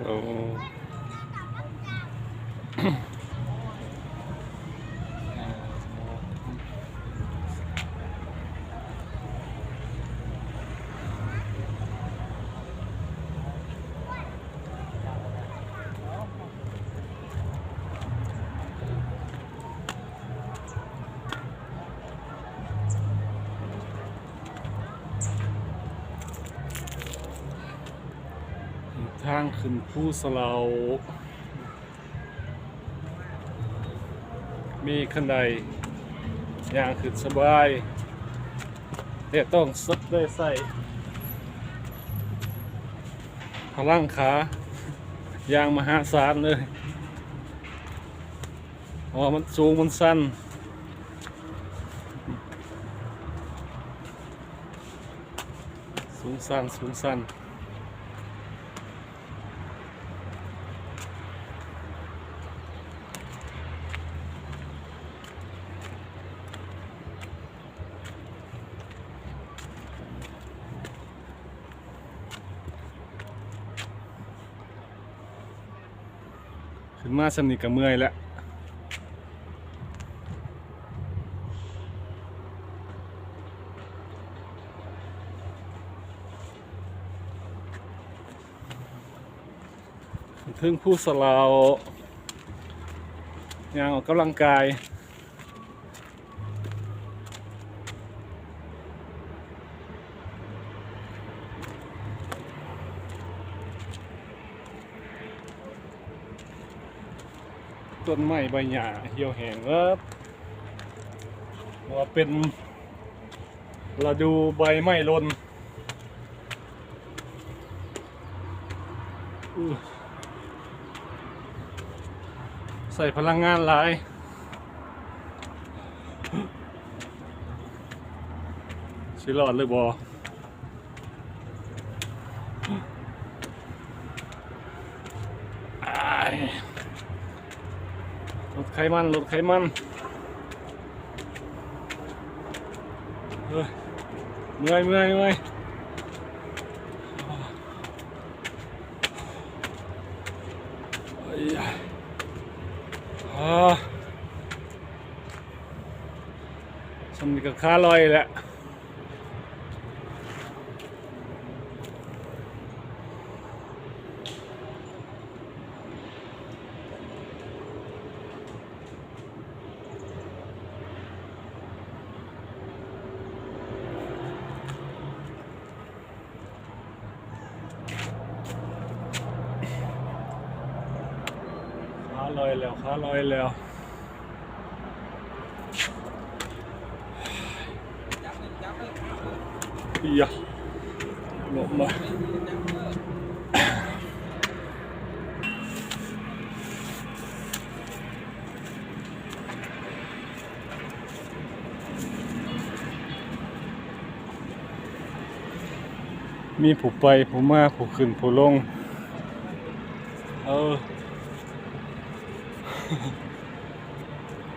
ໂອ້ ທາງຂຶ້ນພູສະເຫຼົາ ມີຂັ້ນໄດ ຍ່າງຂຶ້ນສະບາຍ ແຕ່ຕ້ອງໄດ້ໃຊ້ພະລັງຂາຢ່າງມະຫາສານເລີຍ ເພາະວ່າມັນສູງ ມັນຊັນ ສູງຊັນ ສູງຊັນ. ຂຶ້ນມາສ່ຳນີ້ກໍເມື່ອຍແລ້ວ. ເທິງພູສະເຫຼົາ ຍ່າງອອກກຳລັງກາຍ. ຕົ້ນໄມ້ໃບຫຍ້າຫ່ຽວແຫ້ງເບິດ ເພາະວ່າເປັນລະດູໃບໄມ້ຫຼົ່ນ. ອື ໃຊ້ພະລັງງານຫຼາຍ ຊິລອດຫຼືບໍ່? ອ້າຍ ລົດໄຂມັນ ລົດໄຂມັນ. ເອີຍ ເມື່ອຍ ເມື່ອຍ ເມື່ອຍ. ເອີຍ ອາ ສ່ຳນີ້ກໍຂາລອຍແລ້ວ. ຂາລອຍແລ້ວ ຂາລອຍແລ້ວ. ເອີຍ ລົງມາ. ມີຜູ້ໄປຜູ້ມາ ຜູ້ຂຶ້ນຜູ້ລົງ. ເອີ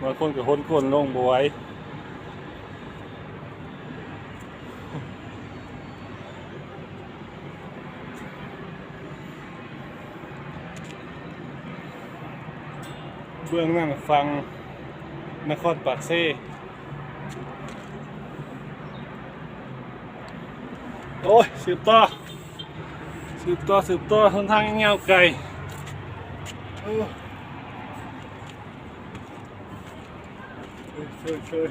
ບາງຄົນກໍຫົນກົ້ນລົງບໍ່ໄຫວ. ເບື້ອງນັ້ນຝັ່ງນະຄອນປາກເຊ. ໂອ້ຍ ສືບຕໍ່ ສືບຕໍ່ ສືບຕໍ່ ຫົນທາງຍາວໄກ. ເອີ ເຊີຍ ເຊີຍ ເຊີຍ.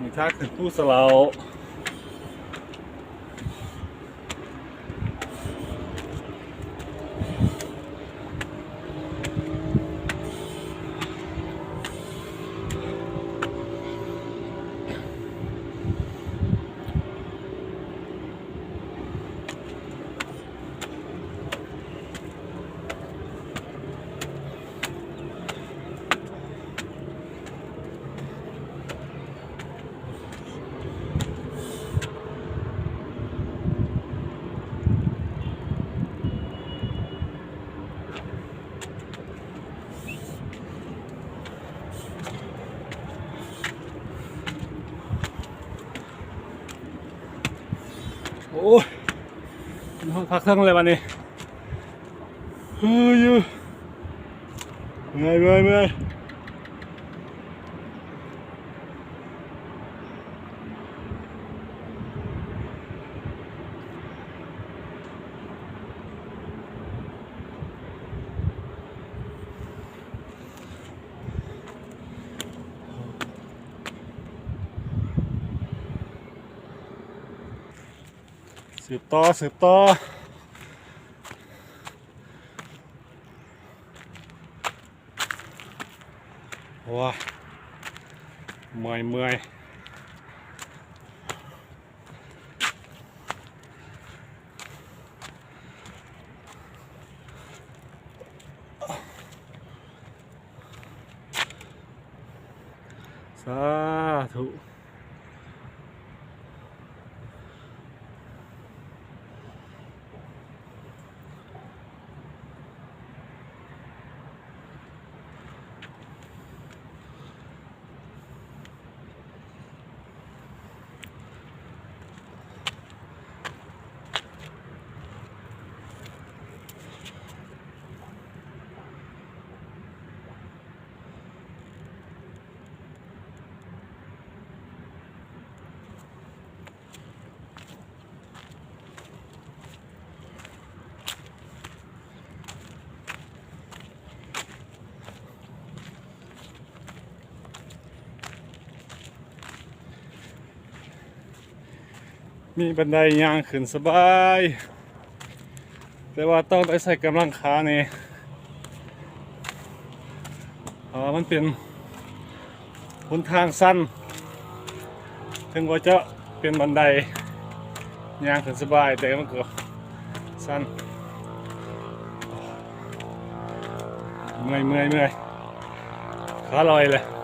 ນີ້ທາງຂຶ້ນພູສະເຫຼົາ. ຂ ໂອ້ຍ ຮອດພາກເທິງແລ້ວບັດນີ້. ເຮີ້ຍ ເມື່ອຍ ເມື່ອຍ ເມື່ອຍ. ສືບຕໍ່ ສືບຕໍ່. ໂອ້ຍ ເມື່ອຍ ເມື່ອຍ. ສາທຸ. ມີບັນໄດຍ່າງຂຶ້ນສະບາຍ ແຕ່ວ່າຕ້ອງໄດ້ໃຊ້ກຳລັງຂາແດ່ ເພາະວ່າມັນເປັນຫົນທາງຊັນ, ເຖິງວ່າຈະເປັນບັນໄດຍ່າງຂຶ້ນສະບາຍ ແຕ່ມັນກໍຊັນ. ເມື່ອຍ ເມື່ອຍ ເມື່ອຍ ຂາລອຍແຫຼະ.